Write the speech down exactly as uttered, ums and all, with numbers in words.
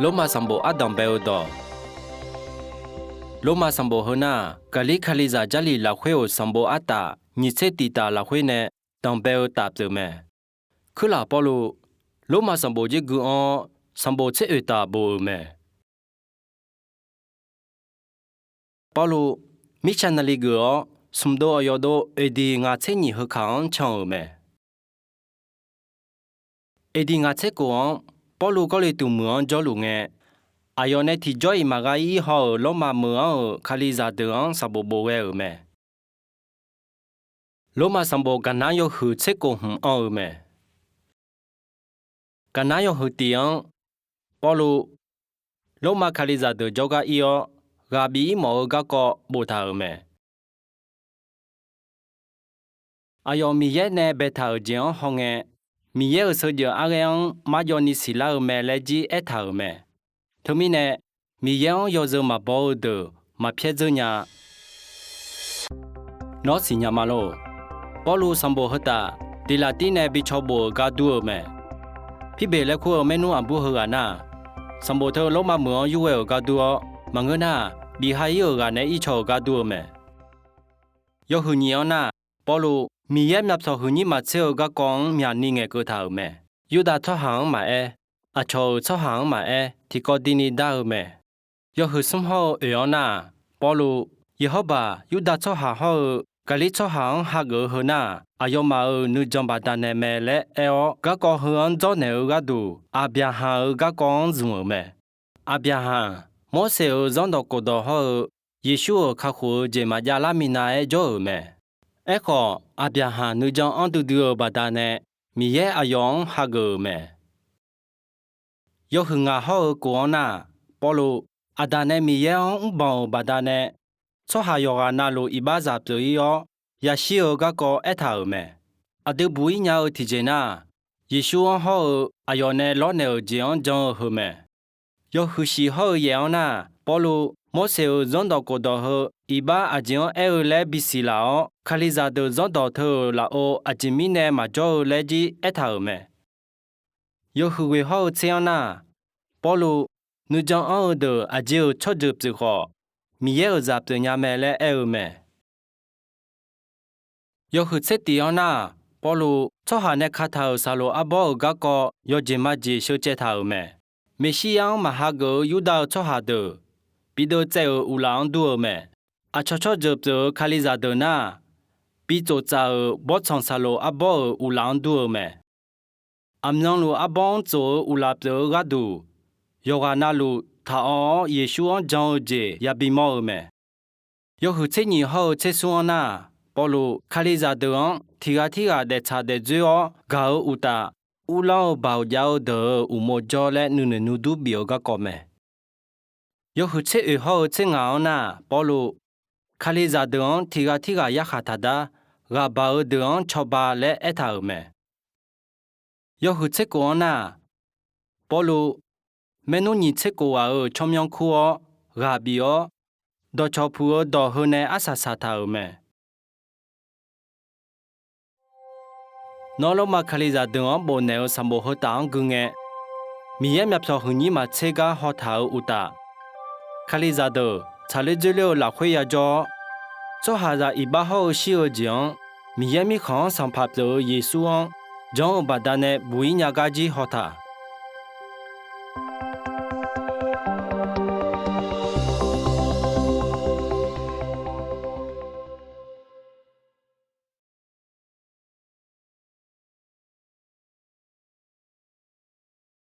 Lormav sanqbof ardanq bae-eu dawq. Lormav sanqbof heu nar-aq, Gaqlir Kalizaq Jarlif lafkhoer-euq sanqbof artaf nyiq tser tiq taf lafkhoer nae danqbae-eu taf pyeuf mae. Kuirlaf Pawrluv, Lormav sanqbof jir gui anr-awr, sanqbof tser oeq taf bof-euq mae. Pawrluv, mirtsaq naqli geuf-awr, smq dov aqyawf dov oeq diq ngaq tser nyiq heu kaq-anr can-euq mae. Oeq diq ngaq tser kof-anr, Pawrluv Gawrliqtu meuq-anr jawrluf ngae, aqyawf nae tiqjawr-iq maqgha ir haw-euq Lormav meuq-anr-euq Kalizaq deuq-anr sanqbof bof ghae-euq mae. Lormav sanqbof gaqnar yawhuiq tser kof hmq anr-eu mae. Gaqnar yawhuiq tiq-anr, Pawrluv, Lormav Kalizaq deuq jawrgar ir-awr, ghaq bif ir mawf-eu garkawv boftaq-euq mae. Aqyawf Miqyaer nae baetaq-euq jeq-anr hawngae, Miqyaer-euq sheujeuf arghaer-anr marjawvni siqlar-eu mae laer jir aertaq-euq mae. Teumirnae, Miqyaer-anr yawzeu maqbaw-eu deuq maq pyaer dzeur nya-a. Nawr siqnya ma lor. Pawrluv sanqbof heu taf Tiqlaqtir nae bi caw bof-euq gar dur-eu mae. Pirbeq laer kur-eu maernmr aqbur heughaq nar-aq, sanqbof teu Lormav meuq-anr yur ghae-euq gar dur-awr, maqngeur nar-aq, bif ha ir-euq ghaq nae ir caw-euq gar dur-eu mae. Yawhuiq nyiq-anr nar, Pawrluv Miqyaer myavpyawq huiqnyir maqtser-eu garkawv-anr myaqni ngaeqkeuv taq-euq mae. Yurdav tsawrhaq-anr maqaer, aqcawq-euq tsawrhaq-anr maqaer, tiqkawv dini dar-eu mae. Yawhuiq smr hawr-eu oeq-anr nar-aq, Pawrluv, Yeqhawrbaq, Yurdav tsawrhaq hawr-eu Gaqlir tsawrhaq-anr hageuf-eu heu nar-aq, aqyawfmaf-euq nuijan baqdanae mae laer aer-awr, garkawv heu-anr dzawrnaeq-eu gharduq, Aqbyaqhaq-euq garkawv-anr zmq-euq mae. Aqbyaqhaq, Morseq-euq zanrdawq khofdawq hawr-eu Yeqsur-euq kakhof-eu jeq maqjav lar minav-aer jawr-euq mae. Aerkhawf, Aqbyaqhaq nuijan anr duidui-eu baqdanae, Miqyaer aqyawf-anr hageuf-euq mae. Yawhuiq ngaq hawr-eu kof-anr nar, Pawrluv, Aqdaq nae Miqyaer-anr mrbanq-euq baqdanae, tsawrhaq yawqghaq navluf iqbaxzaq pyeuf ir-awr, yashir-eu garkawv aertaq-euq mae. Aqdui buq-ir nya-eu tiqjeq nar, Yeqsur-anr hawr-eu aqyawf nae lawrnaeq-euq jeq-anr jan-eu heu mae. Yawhuiq shif hawr-eu yaef-anr nar, Pawrluv, Morseq-euq zanrdawq khofdawq heu iqbax aqjeq-anr aer-eu laer bisiq laf-awr, Kalizaq deuq zanrdawq teu-euq lafov aqjeq mirnae maqjawr-eu laer jir aertaq-euq mae. Yawhuiq ghoeq hawr-eu tser-anr nar, Pawrluv, nuijan anr-eu deuq aqjeq-euq tsawrjeuq pyeuf khawf, Miqyaer-euq zaq pyeuf nya mae laer aer-eu mae. Yawhuiq tser tiq-anr nar, Pawrluv, tsawrhaq nae kataq-euq saqloq arbawr-euq garkawv yawjeq majeq sheucaev taq-euq mae. Meqsirya-anr maqhageuf-eu Yurdav-eu tsawrhaq deuq bideuv tsaev-euq uqlaf-anr dur-eu mae. Aqcawq tsawrjeuq pyeuf-eu Kalizaq deuq nar, bi tsoftsaf-euq bawrtsanq saqloq arbawr-euq uqlaf-anr dur-eu mae. Aqmyanluf arbawr-anr tsof-eu uqlaf pyeuf-eu gharduq, yawqghaq navluf taq-awr-awr Yeqsur-anr jan-eu jeq yabi mawr-eu mae. Yawhuiq tser nyiq hawr-eu tser smr-anr nar, Pawrluv, Kalizaq deuq-anr tiq ghaq tirghaq daeftsaq daefdzoer-awr gaq-eu uqtaf, uvlanr-eu baoq jav-eu deuq-euq uqmov jawr laer nuinoeq nuidur bif-eu garkawv mae. Yawhuiq tser oeq hawr-eu tser ngaq-anr nar, Pawrluv, Kalizaq deuq-anr tiq ghaq tirghaq yarkhaq taqdar, ghaq baq-eu deuq-anr cawba laer aertaq-euq mae. Yawhuiq tser kof-anr nar, Pawrluv, maernmr nyiq tser kof ghaq-euq tsawrmyanr kur-awr ghaq bif-awr, dawqcawq puq-eu dawq heu nae arsaq saqtaq-euq mae. Nawr Lormav Kalizaq deuq-anr bofnaeq-eu sanqbof heu taf-anr gui ngae, Miqyaer myavpyawq huiqnyir maqtser gar hawtaq-euq uqtaf, Kalizaq deuq tsaqler dzoerler-eu lafkhoer yajawr-awr, tsawrhaqzaq iqbax hawr-eu shir-eu jeq-anr, Miqyaer Mirkhanq-anr Sanqpaq pyeuf-eu Yeqsur-anr jan-eu baqdanae buq-ir nya gar jir hawtaq.